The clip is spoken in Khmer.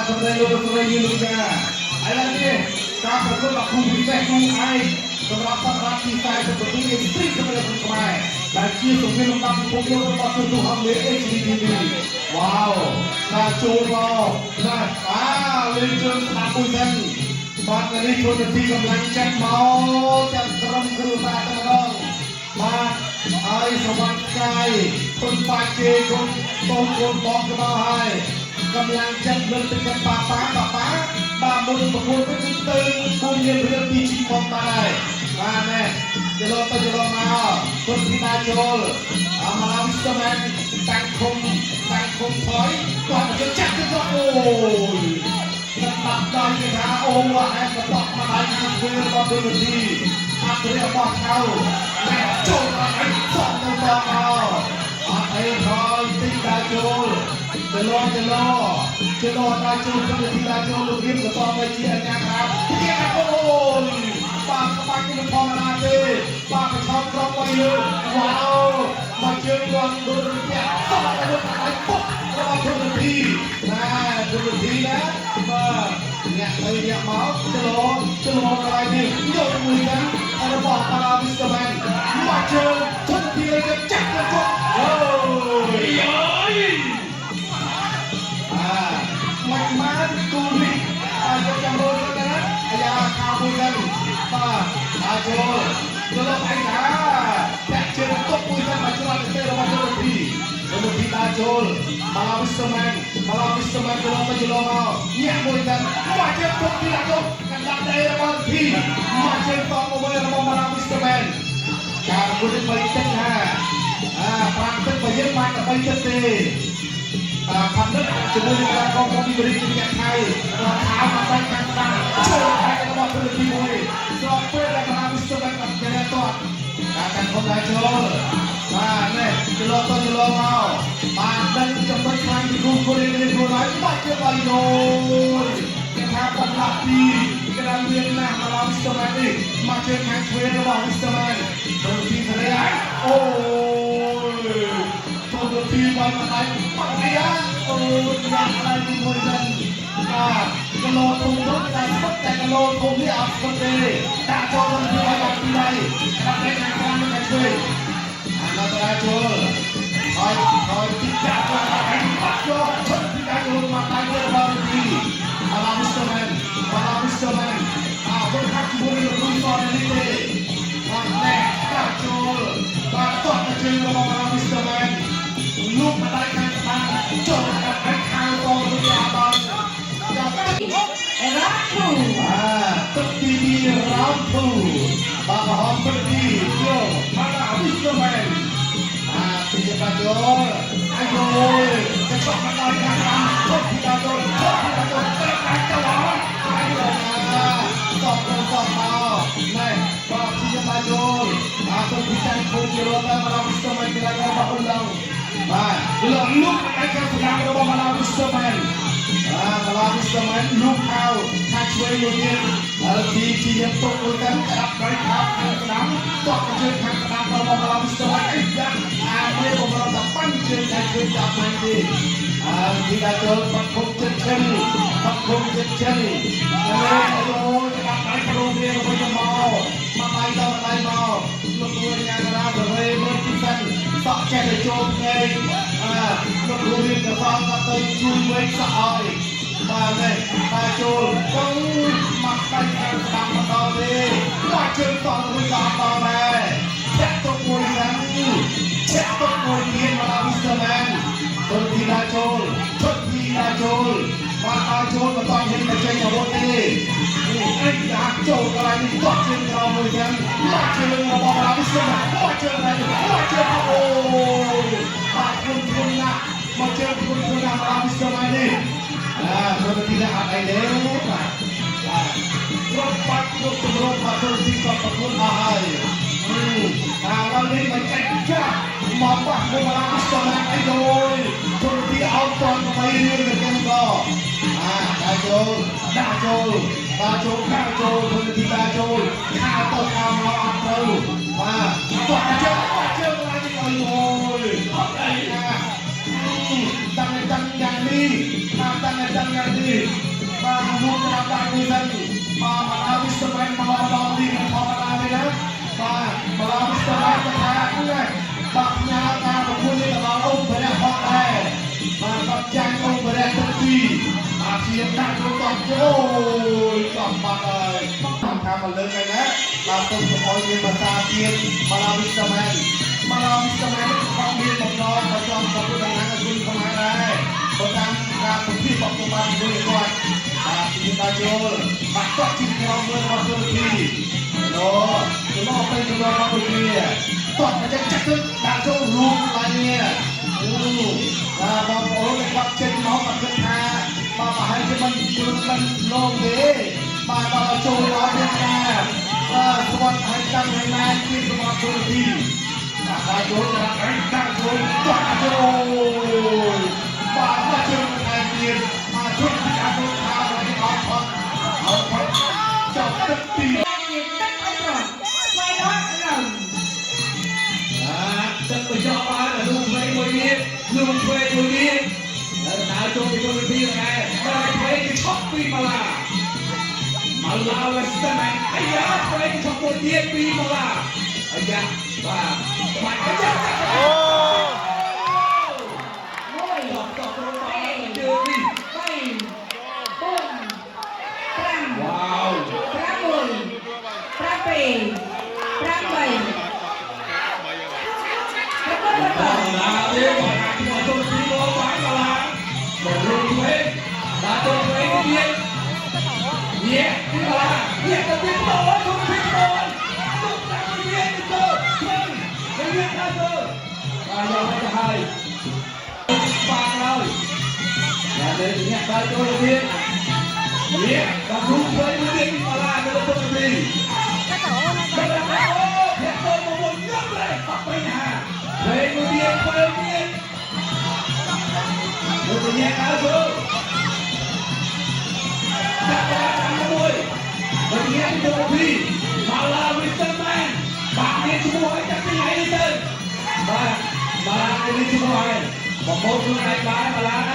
សម្រាប់លោកស្រីយូលូកាឥឡូវនេះការប្រកួតបាគូពិសេសគូឯកសម្រាប់សប្តាហ៍ទី47 Extreme សម្រាប់ខ្មែរដែលជាសង្វៀនលំដាប់ពិភពលោករបស់ទូទូហំមេ HDTV វ៉ាវការចូលមកណាអាលេងជើងស្ដាប់មួយសិនបាទនេះឈុននាទីកម្លាំងចិត្តមកទាំងក្រុមគ្រួសារតែម្ដងបាទហើយសវណ្ណកាយគុណបាជេគុណបងគុណបងទៅមកហើយកម្លាំងចិត្តលើកទឹកចិត្តប៉ាប៉ាប៉ាប៉ាបាទមុនប្រកួតទៅគឺទៅគុណរៀនរៀនពីជីមកបានហើយបាទណែចលោទៅចលោមកគុណធីតាចូលអមឡាវិស្តមែនតាំងឃុំតាំងឃុំថយគាត់ទៅចាក់ទៅអូយ ស្ដាប់ដល់គេថាអូហេតុបកមកឲ្យខាងធ្វើរបស់ទូនាទីអភិរិយរបស់ឆៅតែចូលមកឲ្យសក់ទៅតមកអត់អីថយតិចដល់ចូលចលោចលោចលោដល់ចូលទូនាទីដល់ចូលលោករៀបក៏តទៅជាអញ្ញាក្រាបជាអូយបាទក្បាច់នឹងធម្មតាទេបាទកឆោតក្របីលើវ៉ាវមកជើងគាត់ដូចរយៈតទៅលោកឲ្យពុករបស់ទូនាទីណាទូនាទីណាបាទអ្នកទៅអ្នកមកចលោចលោកន្លែងនេះយកមួយกันរបស់ប៉ារ៉ាវិស្តមែនមកជើងទូនាទីលើចាក់ទៅជប់អូយ យ អាមកមកគូនេះអាយកចាំរត់ទៅណាអាយ៉ាខោមួយសិនបាទអាចូលចូលអញថាតាក់ជើងតុកមួយសិនមកច្រត់ទៅរបស់ទូនាទីទូនាទីដើរចូលមកវិស្មែនមកវិស្មែនចូលទៅចូលមកញាក់មួយសិនមកជើងតុកទីដាក់ចូលកណ្ដាប់ដៃរបស់ធីមកជើងតមកវិញរបស់ម៉ាឡាវិស្មែនការគូនេះបីទឹកណាអាប្រាំទឹកបើយើងបានតែបីទឹកទេ បាទផាន់និតជាមួយនឹងការកងពីបរិយាអ្នកថៃដល់ខៅមកបាច់ខាងស្ដាំចូលតែរបស់ទូទីមួយស្របពេលដែលកម្លាំងវិស្វកម្មអត់គេតតការកាន់ខំដែរចូលបាទនេះចលោទៅចលោមកបាទដឹងចំណុចខ្លាំងពីគូគូនេះនេះខ្លួនហើយបាច់ជាបាយយគេថាបំលាស់ពីគេថាមានណាស់មកដល់វិស្វកម្មនេះមកជើងខាងឆ្វេងរបស់វិស្វកម្មទូទីសេរីអូយ ទូទីបាយមកដៃបាក់អាយ៉ាអូយ៉ាក់ដៃទីមួយសិនបាទគីឡូធំនោះតែស្ពឹកតែគីឡូធំនេះអត់ស្ពឹកទេដាក់ចូលក្នុងទីបាយបាក់ពីដៃដាក់ដៃខាងក្រៅនិងខាងឆ្វេងអានតរាចូលហើយហើយទីចាក់ឡើងហើយបាក់ចូលឈុតទីដៃចូលមកដៃរបស់ទីអាឡាមីស្ទមែនអាឡាមីស្ទមែនអាវិញហាក់ជាមួយនឹងគ្រូសននេះទេបាទណែដាក់ចូលបាទតោះទៅជើងរបស់អាឡាមីស្ទមែន លោកម្ដាយខាងស្ដាំចូលដល់ខាងខាងកងទៅអាដល់ចាប់ Round two. បាទទឹកទី2 round 2បាទក្រហមទឹកទីយកមកដល់វិស្មែនអាទីបាចូលអាយយจะต้องมาដល់ខាងស្ដាំឈប់ពីដល់ចូលឈប់ពីដល់ចូលតែខាងចោលអាយណាតបទៅតបមកណែបាទជាបាចូលអាទៅពីតាំងគូជារត់ដល់មកវិស្មែនគេរបស់អ៊ុនឡងបាទលោកលុកឯខាងស្ដាំរបស់ម៉ាឡាវិស្មែន បាទម៉ាឡាវិស្មែនលុកខៅខាងឆ្វេងមួយទៀតហើយទីជាតុកមួយកាន់ក្តាប់ដៃខោខាងស្ដាំតបជើងខាងស្ដាំរបស់ម៉ាឡាវិស្មែនអីយ៉ាអាមេបំរុងតែបាញ់ជើងខាងឆ្វេងចាប់បានទេហើយទីដល់ចូលបាត់គុំចិត្តឈឹងបាត់គុំចិត្តឈឹងហើយអូយក្តាប់ដៃប្រូគ្នាទៅវិញទៅមកមកដៃទៅដៃមកលោកគ្រូញ៉ាំរាសេរីមើលទីសិនសក់ចេះតែចូលភ្នែកអាលោកគ្រូរៀនកសងក៏ទៅជួយវិញសក់ឲ្យបាទនេះបាទចូលទៅមកដៃខាងស្ដាំមកដល់ទេមកជើងតទៅវិញក៏អត់ដល់ដែរធាក់ទុកមួយសិនធាក់ទុកមួយទៀតមកដល់មីស្ទ័រមែនទុនទីដាចូលឈុតទីដាចូលបាទដល់ចូលបន្តហ៊ានទៅចេញអាវុធទេអីយ៉ាចូលកន្លែងនេះទាត់ជើងក្រោមមួយសិនមកជើងរបស់មកដល់មីស្ទ័រមែនមកជើងនេះមកជើងអូយបាទគុណគុណណាស់មកជើងគុណគុណណាស់មកដល់មីស្ទ័រមែននេះអាទុនទីដាអត់អីទេបាទបាទគ្រប់បាច់គ្រប់ទម្រង់បាទទុនទីក៏ប្រកួតអស់ហើយអាឥឡូវនេះមិនចេះចាស់មកបាក់មួយមកដល់មីស្ទ័រមែនអីយយទុនទីអោតតទៅរៀនទៅកាន់ក៏អាដាក់ចូលដាក់ចូលដាក់ចូលដាក់ចូលទុនទីដាក់ចូលខាទៅខាមកអត់ត្រូវបាទទាត់ជើងទាត់ជើងឡើងនេះអីយយ អត់អី តាំងតាំងយ៉ាងនេះថា តាំងតាំងយ៉ាងនេះបាទរួមក្តាប់ដៃមួយសិនបាទមកដល់វិស្វមែនមកម្ដងនេះមិនធម្មតាទេណាបាទមកដល់វិស្វមែនថាហ្នឹងបាទញ៉ាការប្រគួតនេះទៅដល់អង្គព្រះផងដែរបាទគាត់ចាញ់អង្គព្រះទឹកទីបាទជាដាក់ចូលតចូលចប់បាត់ហើយថាមកលើកហើយណាបាទសូមកុំអោយមានភាសាទៀតមកដល់វិស្វមែនមកដល់វិស្វមែនក៏មានបំណងមកចង់ប្រគួតតំណាងឲ្យគុណខ្មែរដែរបើតាមការសម្ភាសរបស់ខ្ញុំបានជួយគាត់បាទពីតាចូលបាទគាត់ជីក្រមមើលរបស់ទូទីណូទៅមកទៅទៅមកដូចគ្នាគាត់មកចាក់ចាក់ទៅដាក់ចូលរួមកន្លែងនេះអូបាទបងប្អូនគាត់ចេញមកគាត់គិតថាបាទប្រហែលជាមិនយល់មិនឡងទេបាទដល់ចូលមកទៀតណាបាទស្វាត់ឲ្យតាំងឲ្យណាពីសម្រាប់ទូទីបាទចូលដាក់ដាក់ចូលដាក់ចូលបាទមកជើងថែទៀតមកជុំពីអាទុខាឲ្យអត់ផុតអត់ផុតចប់ទឹកទី ជាទឹកអត់រត់ស្វែងរករង បាទទឹកបញ្ចប់បានរូបវែងមួយទៀតរូបវែងមួយទៀតហើយដើរចូលទៅក្នុងវិធីដែរដល់វែងគឺឆក់ពីម៉ាឡាម៉ាឡាវេស្តមែនអាយ៉ាវែងឆក់មួយទៀតពីម៉ាឡាអាយ៉ាបាទបាច់អាយ៉ាអូ មួយ តបតបទៅជើងនេះ បីបួនប្រាំ វ៉ាវ ប្រាំមួយប្រាំពីរប្រាំបីប្រកបប្រកប ម៉ាឡាទេបាទអាចមកចូលពីមកបានម៉ាឡាមករូបវែងបាទចូលវែងទៀត ញ៉ែពីម៉ាឡាញ៉ែទៅទៀតមកចូលពីមកទុកតាមវាទៅចូលធ្វើវាថាចូលបាទយកទៅហើយបានហើយយ៉ានេះញ៉ែដល់ចូលទៀតញ៉ែដល់រូបវែងមួយទៀតពីម៉ាឡាទៅទៅពីបាទអូភែកទៅមកមួយញ៉ាំเลยអត់បញ្ហាវែងមួយទៀតវែងទៀតមួយញ៉ែដល់ចូល ដាក់តាមមួយបើញ៉ាំទៅពីម៉ាឡាវីស្ទមែនបាទមានឈ្មោះឲ្យតាំងពីថ្ងៃនេះទៅបាទម៉ាឡានេះឈ្មោះហើយបងប្អូនខ្លួនឯងបានម៉ាឡា